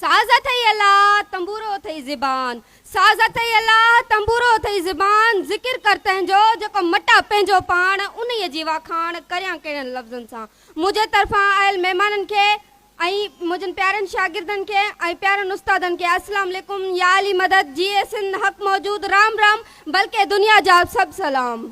ساز اٿئي الله، تنبورو اٿئي زبان. ساز اٿئي الله، تنبورو اٿئي زبان. ذڪر ڪر تنهنجو، جيڪو مٽا پنهنجو پاڻ، انهيء جي واکاڻ ڪريان ڪهڙن لفظن سان. منهنجي طرفان آيل مهمانن کي ۽ منهنجن پيارن شاگردن کي ۽ پيارن استادن کي السلام عليڪم يا علي مدد جيئي سنڌ حق موجود رام رام بلڪه دنيا جا سڀ سلام.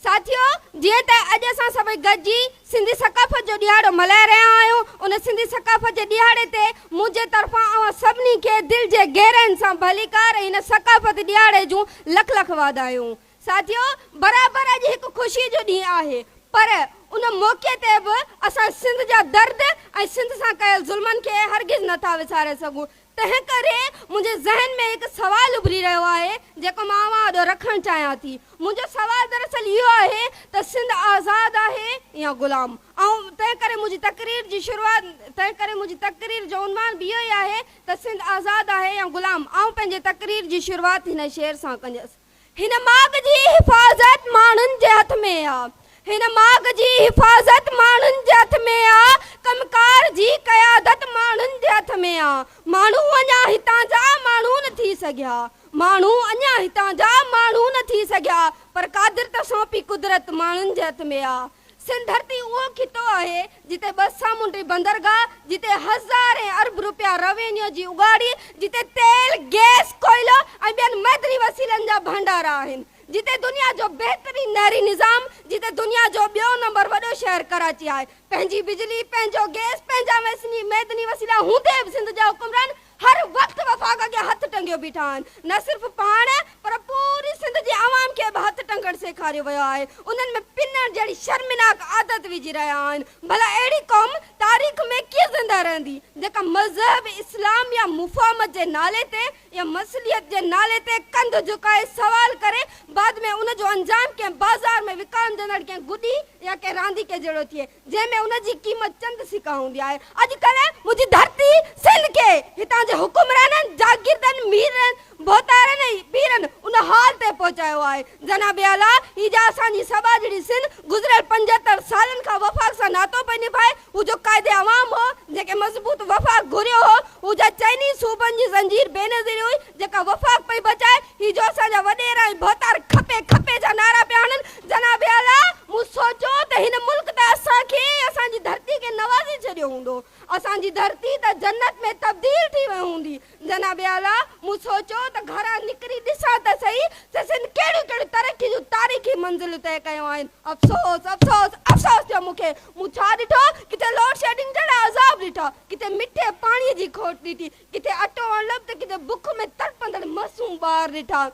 ساٿيو! جيئن ته اڄ اسان سڀئي گڏجي سنڌي ثقافت جو ڏهاڙو ملهائي رهيا آهيون، ان سنڌي ثقافت جي ڏهاڙي تي منهنجي طرفان اوهان سڀني کي دل جي گهرائين سان ڀليڪار ۽ هن ثقافتي ڏهاڙي جون لک لک واڌايون. ساٿيو! برابر اڄ هڪ خوشي جو ڏينهن آهي، پر ان موقعي تي به اسان سنڌ جا درد ۽ سنڌ سان ڪيل ظلمن کي هرگز نٿا وساري سگهون. تنهن ڪري منهنجي ذهن ۾ هڪ سوال اڀري رهيو آهي، جيڪو مان اوهان آڏو رکڻ چاهيان ٿي. منهنجو سوال دراصل اهو آهي ته سنڌ آزاد آهي يا غلام؟ آئون تنهن ڪري منهنجي تقرير جي شروعات تنهن ڪري منهنجي تقرير جو عنوان به اهو ئي آهي ته سنڌ آزاد آهي يا غلام؟ آئون پنهنجي تقرير جي شروعات هن شعر سان ڪنديس. هن ماڳ جي حفاظت ماڻهن جي هٿ ۾ آ. هن ماڳ جي حفاظت ماڻهن جي هٿ ۾ آ. ڪم ڪار جي قيادت ماڻهن جي هٿ ۾ آ. ماڻهو اڃا هتان جا ماڻهو نه ٿي سگهيا. ماڻهو اڃا هتان جا ماڻهو نه ٿي سگهيا. پر قادر ته سونپي قدرت ماڻهن جي هٿ ۾ آ. سنڌ ڌرتي اهو خطو آهي جتي ٻه سامونڊي بندرگاهه، جتي هزارين ارب روپيا روينيو جي اڳاڙي، جتي تيل، گئس، ڪوئلو ۽ ٻين معدني وسيلن جا ڀنڊارا آهن، جتي دنيا جو بهترين نهري نظام، جتي دنيا جو ٻيو نمبر وڏو شهر ڪراچي آهي. پنهنجي بجلي، پنهنجو گئس، پنهنجا معدني وسيلا هوندي به سنڌ جا حڪمران هر وقت وفاق اڳيان هٿ ٽنگيو بيٺا آهن. نه صرف پاڻ پر پوري سنڌ جي عوام کي به هٿ ٽنگڻ سيکاريو ويو آهي. انهن ۾ پنڻ جهڙي شرمناڪ عادت وجهي رهيا آهن. ڀلا اهڙي قوم تاريخ ۾ ڪيئن زنده رهندي جيڪا مذهب اسلام يا مفاهمت جي نالي تي يا مصلحت جي نالي تي ڪنڌ جهڪائي سوال ڪري بعد ۾ ان جو انجام ڪنهن بازار ۾ وڪامجندڙ ڪنهن گڏي يا ڪنهن رانديڪي جهڙو ٿئي. جنهن ۾ ان جي قيمت چند سڪا هوندي آهي. اڄڪلهه منهنجي ڌرتي سنڌ کي هتان جي حڪمرانن، جاگيردن، ميرن، ڀوتارن ۽ پيرن ان حال تي پهچايو آهي. جناب اعليٰ، هي جا اسان جي سٻاجهڙي سنڌ گذريل 75 سالن کان وفاق سان ناتو پئي نڀائي، هو جو قائد عوام هو، جنهن کي مضبوط وفاق گهريو هو، هو جا چئني صوبن جي زنجير بينظير هئي، جيڪا وفاق پئي بچائي، هي جو اسان جا وڏيرا ۽ ڀوتار کپي کپي جا نعرا پيا هڻن، جناب اعليٰ! مون سوچيو ته هن ملڪ ته اسان کي ۽ اسان جي ڌرتي کي نوازي ڇڏيو هوندو. اسان جي ڌرتي ته جنت ۾ تبديل ٿي وئي هوندي. جناب اعليٰ! مون سوچيو ته گهران نڪري ڏسان ته سهي ته سنڌ ڪهڙيون ڪهڙيون ترقي جون تاريخي منزلون طئي ڪيون آهن. افسوس! افسوس! افسوس ٿيو مون کي. مون ڇا ڏٺو؟ ڪٿي لوڊشيڊنگ جهڙا عذاب ڏٺا، ڪٿي مٺي پاڻيء جي کوٽ ڏٺي، ڪٿي اٽو اڻلڀ ته ڪٿي بک ۾ تڙپندڙ معصوم ٻار ڏٺا.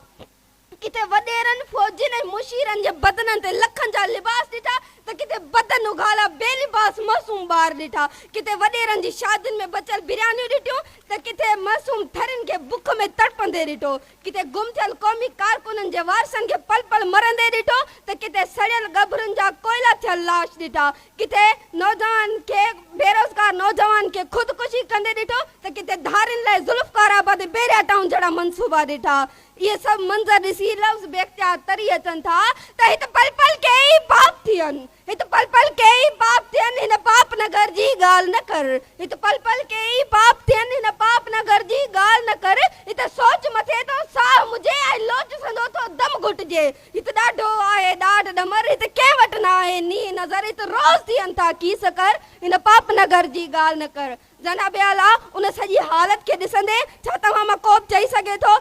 ڪٿي وڏيرن، فوجين ۽ مشيرن جي بدنن تي لکن جا لباس ڏٺا ته ڪٿي بدن اگهاڙا بي لباس معصوم ٻار ڏٺا. ڪٿي وڏيرن جي شادين ۾ بچيل بريانيون ڏٺيون ته ڪٿي معصوم ٿرين کي بک ۾ تڙپندي ڏٺو. ڪٿي گم ٿيل قومي ڪارڪنن جي وارثن کي پل پل مرندي ڏٺو ته ڪٿي سڙيل ڳڀرن جا ڪوئلا ٿيل لاش ڏٺا. ڪٿي نوجوان کي بيروزگار نوجوان کي خودڪشي ڪندي ڏٺو ته ڪٿي ڌارين لاء ذوالفقار آباد ۽ بحريا ٽائون جهڙا منصوبا ڏٺا. اهي سڀ منظر ڏسي لفظ بي اختيار تري اچن ٿا ته هت پل پل ڪيئي پاپ ٿين، هت پل پل ڪيئي پاپ ٿين، هن پاپ نگر جي ڳالهه نه ڪر، هت پل پل ڪيئي پاپ ٿين، هن پاپ نگر جي ڳالهه نه ڪر، هت سوچ مٿي ٿو ساهه مجهي ۽ لوچ سندو ٿو دم گهٽجي، هت ڏاڍو آهي ڏاڍ ڏمر، هت ڪنهن وٽ نه آهي نينهن نظر، هت روز ٿين ٿا ڪيس ڪر، هن پاپ نگر جي ڳالهه نه ڪر. جناب اعليٰ ان سڄي حالت کي ڏسندي ڇا توهان مان ڪوبه چئي سگهي ٿو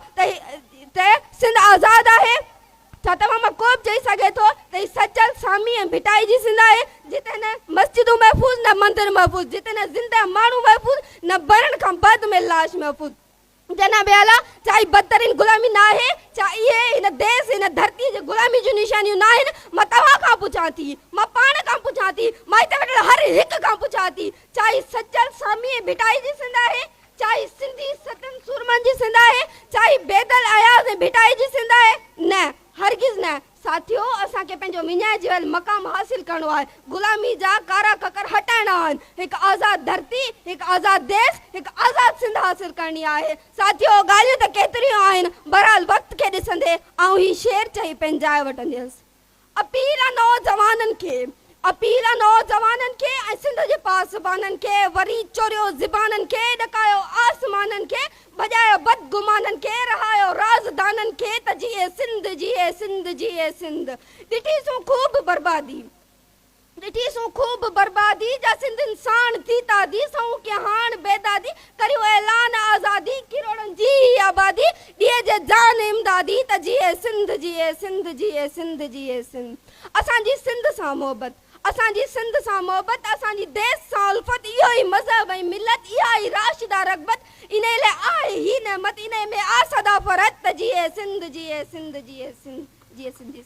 ته سنڌ آزاد آهي؟ ڇا توهان مان ڪوبه چئي سگهي ٿو ته هي سچل، سامي ۽ ڀٽائي جي سنڌ آهي جتي نه مسجدون محفوظ نه مندر محفوظ، جتي نه زنده ماڻهو محفوظ نه مرڻ کان بعد ۾ لاش محفوظ. جناب اعليٰ، ڇا هي بدترين غلامي نه آهي؟ ڇا اهي هن ديس، هن ڌرتيء جي غلامي جون نشانيون نه آهن؟ مان توهان کان پڇان ٿي، مان پاڻ کان پڇان ٿي، مان هتي ويٺل هر هڪ کان پڇان ٿي، ڇا هي سچل، سامي ۽ ڀٽائي جي سنڌ آهي؟ ڇا هي سنڌي ستن سورمن جي سنڌ آهي؟ ڇا هي بيدل، اياز ۽ ڀٽائي جي سنڌ آهي؟ نه، هرگز نه. ساٿيو! اسان کي پنهنجو وڃائجي ويل مقام حاصل ڪرڻو آهي. غلامي جا ڪارا ڪڪر هٽائڻا آهن. هڪ آزاد ڌرتي، هڪ آزاد ديس، هڪ آزاد سنڌ حاصل ڪرڻي آهي. ساٿيو! ڳالهيون ته ڪيتريون آهن، بهرحال وقت کي ڏسندي آئون هي شعر چئي پنهنجي جاء وٺنديس. اپيل آ نوجوانن کي، اپيل آ نوجوانن کي ۽ سنڌ جي پاسبانن کي، وري چوريو زبانن کي، ڏڪايو آسمان. آسمانن کي، ڀڄايو بدگمانن کي، رهايو رازدانن کي ته جيئي سنڌ، جيئي سنڌ، جيئي سنڌ. ڏٺي سون خوب بربادي. ڏٺي سون خوب بربادي، جا سنڌين ساڻ ٿي تعدي، سئون ڪي هاڻ بيدادي، ڪريون اعلان آزادي، ڪروڙن جي هي آبادي، ڏئي جي جان امدادي، ته جيئي سنڌ، جيئي سنڌ، جيئي سنڌ، جيئي سنڌ. اسان جي سنڌ سان محبت، اسان جي سنڌ سان محبت، اسان جي ديس سان الفت، اهو ئي مذهب ۽ ملت، اها ئي راشده رغبت، انهي لاء آهي هي نعمت، انهي ۾ آ سدا فرحت، ته جيئي سنڌ، جيئي سنڌ، جيئي سنڌ، جيئي سنڌ، جيئي سنڌ.